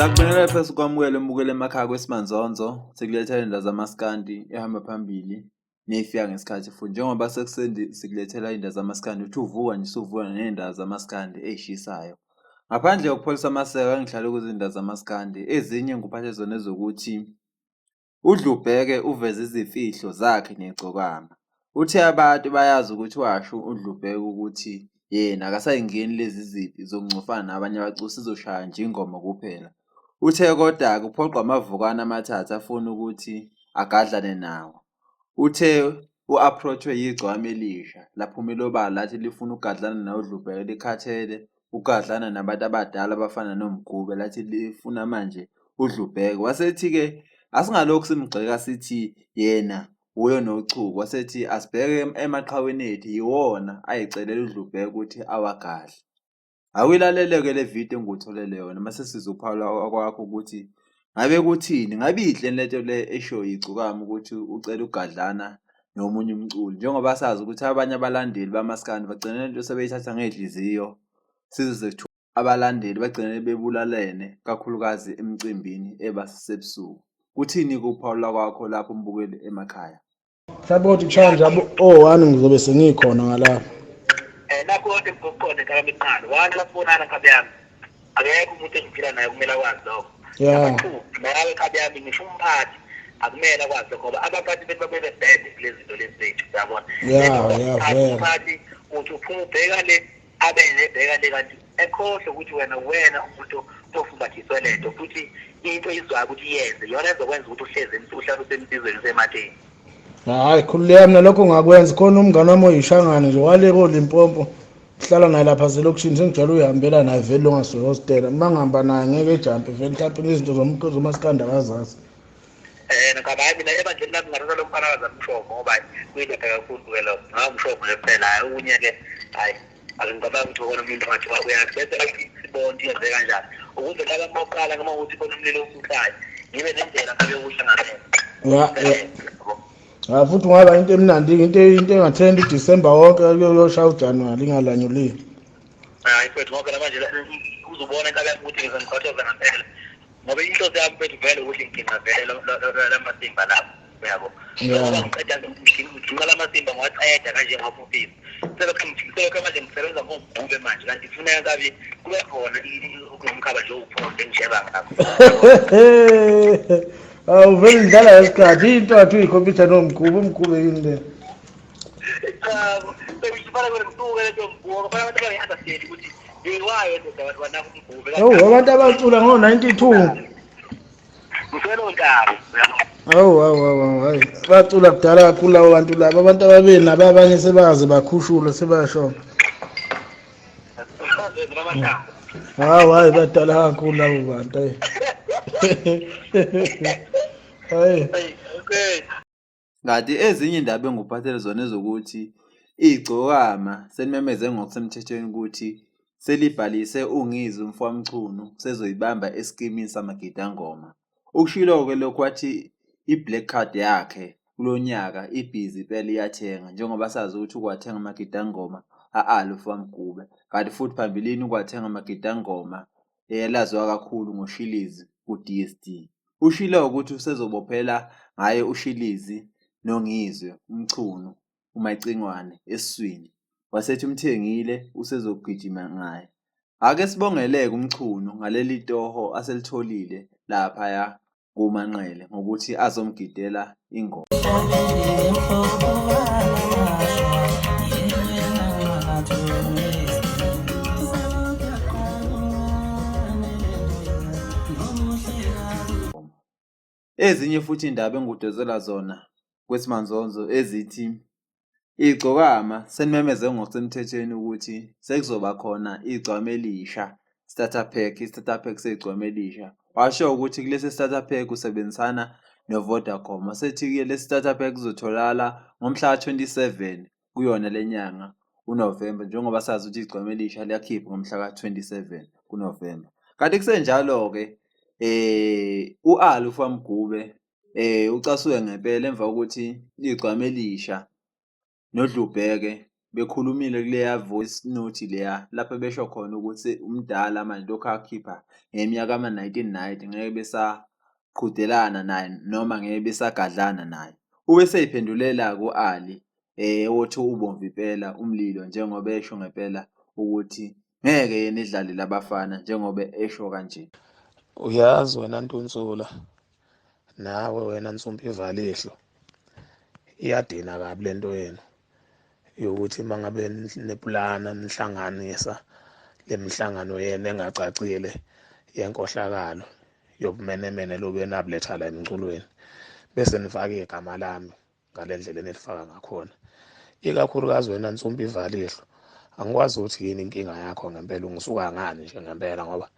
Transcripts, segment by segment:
Siyakubingelela futhi sikwamukele mbukeli emakhaya kwesimanzonzo, sikulethela indaba zamaskandi ehamba phambili ney'fika ngesikhathi futhi njengoba sekuseni sikulethela iy'ndaba zamaskandi uthi uvuka nje usuvuka ney'ndaba zamaskandi ey'shisayo. Ngaphandle kokupholisa amaseko engihlale kuzindaba zamaskandi ezinye ngikuphathe zona ezokuthi UDlubheke uveze izimfihlo zakhe neGcokama. Uthe abantu bayazi ukuthi washo uDlubheke ukuthi yena akasayingeni lezi zimpi zokungcofana nabanye abaculi usezoshaya nje ingoma kuphela. Uthe kodwa-ke uphoqwa amavukane amathathu afuna ukuthi agadlane nawo. Uthe u-approach-we yigcokama elisha laphumela obala lathi lifuna ukugadlana naye uDlubheke likhathele ukugadlana nabantu abadala abafana noMgube lathi lifuna manje uDlubheke. Wasethi-ke asingalokhu simgxeka sithi yena wuye onochuku, wasethi asibheke emaqhaweni ethu yiwona ayicelela uDlubheke ukuthi awagadle. Awuyilalele-ke le video engikutholele yona mase sizophawula okwakho ukuthi ngabe kuthini, ngabe iyinhle lento le eshiwo yiGcokama ukuthi ucela ukugadlana nomunye umculi njengoba sazi ukuthi abanye abalandeli bamaskandi bagcina lento sebeyithatha ngey'nhliziyo sizwe sekuthiwa abalandeli bagcine bebulalene kakhulukazi emicimbini eba sebusuku. Kuthini-ke ukuphawula kwakho lapho mbukeli emakhaya? Mhlawumbe kodwa kushaya nje abo o-one ngizobe sengikhona ngalapho. Nakho konke ngikuqonde nkabi kuqala. One lasibonana nkabi yami. Akekho umuntu engiphila naye kumele akwazi lokho. Yeah. Number two, nawe nkabi yami ngisho umphathi akumele akwazi lokho ngoba abaphathi bethu babebe bad kulezi zinto lezi zethu uyabona. Yeah, yeah, vele. Umphathi uthi uphuma ubheka le abe nebheka le kanti ekhohlwe ukuthi wena wena umuntu ofumbathiswe lento futhi into izwayo ukuthi iyenze iyona ezokwenza ukuthi uhlezi uhlale usemsizweni usematheni. Hayi khululeka mina lokho ngakwenza khona umngane wami oyishangane nje wale koLimpopo uhlala naye lapha zelokishini sengijwayele uyihambela naye vele lo ngasehostela uma ngihamba naye ngeke ejampe vele mhlawumpe izinto zomasikandi akazazi. Ngoba hayi mina ebandleni lami ngathatha lo mfana kaze amshomo ngoba kuyindoda kakhulu-ke lo ngawumshomo nje kuphela hhayi okunye-ke hhayi angicabangi ukuthi khona umuntu ongathi uyazi bese sibone ukuthi yenze kanjani ukuze laba mawuqala noma ukuthi khona umlilo osuhlayo ngibe nendlela ngabe ukuhlangabeza. Ya ya. Ha futhi ungaba into emnandi into into engathenda uDecember wonke kuyoshaya uJanuary ingalanyuliwe. Hayi mfethu ngoba phela manje uzobona inkabi yami ukuthi ngizongiqhothoza ngempela. Ngoba inhloso yami mfethu vele ukuthi ngiginqa vele lamasimba lapho uyabo. Ngoba ngiqeda ngiginqa lamasimba ngiwaqeda kanje ngawafufisa. Selokhu selokhu manje ngisebenza ngomgube manje kanti kufuneka kabi kube khona kunomkhaba nje owuphonde engisheba ngakho. Awu vele ngidlala ngesikhathi into athi uyikhompyutha nomgube umgube yini le. Cha, sekufanele ngisuke lento mgube, kufanele abantu bangi-understand ukuthi ngiwayo ndoda abantu banaka umgube. Hawu abantu abacula ngo-92. Ngiswele ontaba. Hawu hawu hawu hayi bacula kudala kakhulu labo bantu laba abantu ababili nabo abanye sebaze bakhushulwa sebashona. Hawu hayi badala kakhulu labo bantu hayi. Hayi. Okay. Kanti ezinye indaba engikuphathele zona ezokuthi igcokama selimemeze ngokusemthethweni ukuthi selibhalise uNgizwe umfokaMchunu sezoyibamba esikimini samagidangoma. Ukushilo-ke lokhu wathi i-black card yakhe kulo nyaka ibhizi impela iyathenga njengoba sazi ukuthi ukwathenga amagidangoma a-Ali umfokaMgube kanti futhi phambilini ukwathenga amagidangoma elaziwa kakhulu ngoShilizi kuDSD. Ushilo ukuthi usezobophela ngaye uShilizi noNgizwe uMchunu uMacingwane esiswini wasethi umthengile usezogijima ngaye. Ake sibongeleke uMchunu ngaleli toho aselitholile laphaya kuManqele ngokuthi azomgidela ingoma. Ezinye futhi indaba engikudonsela zona kwesimanzonzo ezithi Igcokama selimemeze ngokusemthethweni ukuthi sekuzoba khona igcokama elisha, starter pack, i-starter pack segcokama elisha. Washo ukuthi kulesi starter pack usebenzisana noVodacom. Wasethi-ke lesi starter pack kuzotholakala ngomhla ka-27 kuyona le nyanga uNovemba njengoba sazi ukuthi igcokama elisha liyakhipha ngomhla ka-27 kuNovemba. Kanti kusenjalo-ke u-Ali uFamgube ucasuke ngempela emva kokuthi igcwama elisha noDlubheke Bekhulumile kuleya voice note leya lapho besho khona ukuthi umdala manje lokhu akukhipha ngeminyaka yama-1990 ngeke besaqhudelana naye noma ngeke besagadlana naye. Ube esey'phendulela-ke u-Ali wothi ubomvu impela umlilo njengoba esho ngempela ukuthi ngeke yena edlale labafana njengoba esho kanje. Uyazi wena Ntunsula, nawe wena Nsumpa ivalihlo, iyadina kabi lento yenu yokuthi uma ngabe niplana nihlanganisa le mihlangano yenu engacacile yenkohlakalo yobumenemene lobu enabuletha la emculweni, bese nifake igama lami ngale ndlela enilifaka ngakhona. Ikakhulukazi wena Nsumpa ivalihlo, angikwazi ukuthi yini inkinga yakho ngempela, ungisuka ngani nje ngempela, ngoba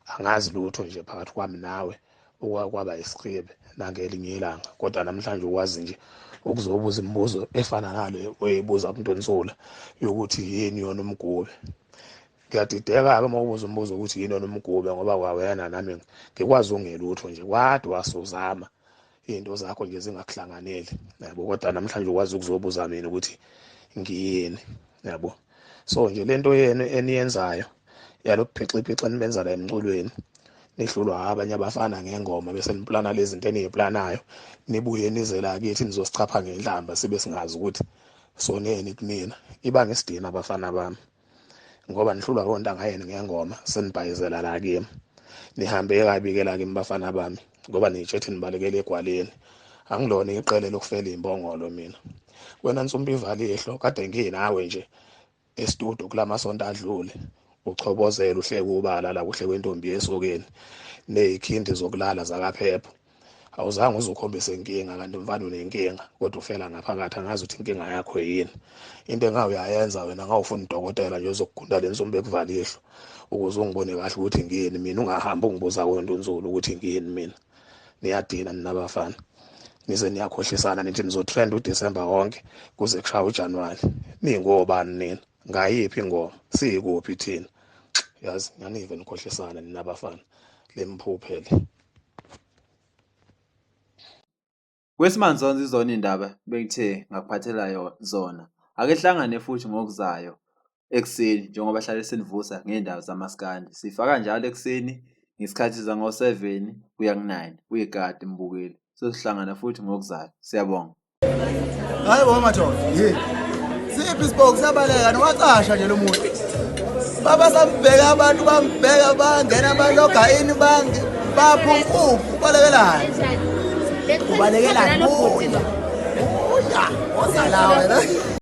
angazi lutho nje phakathi kwami nawe okwaba isiqibe nangelinye ilanga. Kodwa namhlanje ukwazi nje ukuzobuza imibuzo efana nale oyibuza kuNtonsula yokuthi yini yona umgube. Ngiyadideka-ke uma ubuza umbuzo ukuthi yini yona umgube, ngoba kwawena nami ngikwazi ungelutho nje, kwade wasuzama iy'nto zakho nje zingakuhlanganeli yabo. Kodwa namhlanje ukwazi ukuzobuza mina ukuthi ngiyini yabo. So nje lento yenu eniyenzayo yalobuphixiphixi enibenza la emculweni, nihlulwa abanye abafana ngengoma bese niplana lezi zinto eniyiplanayo, nibuye nize la kithi nizosichapha ngenhlamba sibe singazi ukuthi soneni kunina. Iba ngesidina abafana bami, ngoba nihlulwa kontanga yenu ngengoma senibhayizela la kimi. Nihambe kabi ke la kimi bafana bami, ngoba niyitshethi nibalekela egwaleni. Angilona iqele lokufela imbongolo mina. Wena Nsumpa ivalihlo, kade nginawe nje estudio kulamasonto adlule, uchobozela uhleke ubala la kuhle kwentombi esokeni nezikhindi zokulala zakaphepho. Awuzange uzukhombise inkinga, kanti mfana unenkinga kodwa ufela ngaphakathi. Angazi ukuthi inkinga yakho yini. Into engawe uyayenza wena, ngawufuna udokotela nje ozokugunda le nsumba ekuvala ihlo ukuze ungibone kahle ukuthi ngiyini mina. Ungahambi ungibuza kwentunzulu ukuthi ngiyini mina. Niyadina nina bafana, nize niyakhohlisana nithi nizotrend uDisemba wonke kuze kushaye uJanuwari. Ningobani nina? Ngayiphi ingoma? Siyikuphi thina? Yazi nganive nikhohlisana nina bafana, lemphuphe le. Kwesimanzonzo izona iy'ndaba bengithe ngakuphathela zona. Ake hlangane futhi ngokuzayo ekuseni njengoba hlale sinivusa ngey'ndaba zamaskandi. Sifaka njalo ekuseni ngesikhathi zango-7 kuya ku-9. Uyigadi mbukeli. Sesihlangana futhi ngokuzayo. Siyabonga. Hayi bo madoda. Yini? Siphi isipoki siyabaleka nowacasha nje lo muntu. Baba sambheka abantu bambheka bangena baloga ini bangi baphumpuphu ubalekelani. Ubalekelani? Buya. Buya. Ozala wena.